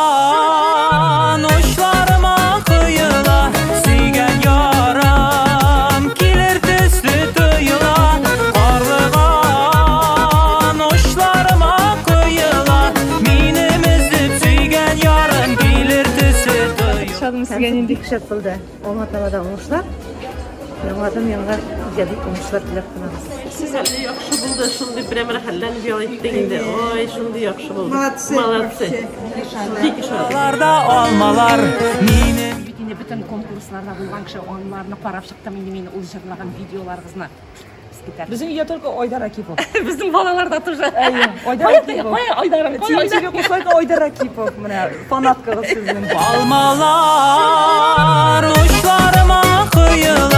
Карлыган очларыма коела, сөйгән ярым килер төсле тоела. Карлыган очларыма коела, минем өзеп сөйгән ярым килер төсле тоела. Ошадым сезгә нинди? Бик шәп булды. Алга таба да уңышлар. Яңадан яңа иҗади уңышлар теләп калабыз. Сез әле яхшы булды, шундый прям рәхәтләнеп ял иттек инде. Ой, шундый яхшы булды. Молодцы. Молодцы. Бик ошады. Аларда алмалар минем Бит инде бөтен конкурсларда булган кеше, анларны карап чыктым инде мин ул җырлаган видеоларыгызны. Искитәр. Безнең өйдә только Айдар Акипов. Безнең балалар да тоже. Әйе, Айдар Кая, Акипов. кая Айдар? Кая Айдар? Телевизор кушсак Айдар Акипов. Менә фанаткагыз сезнең. Алмалар очларыма коела.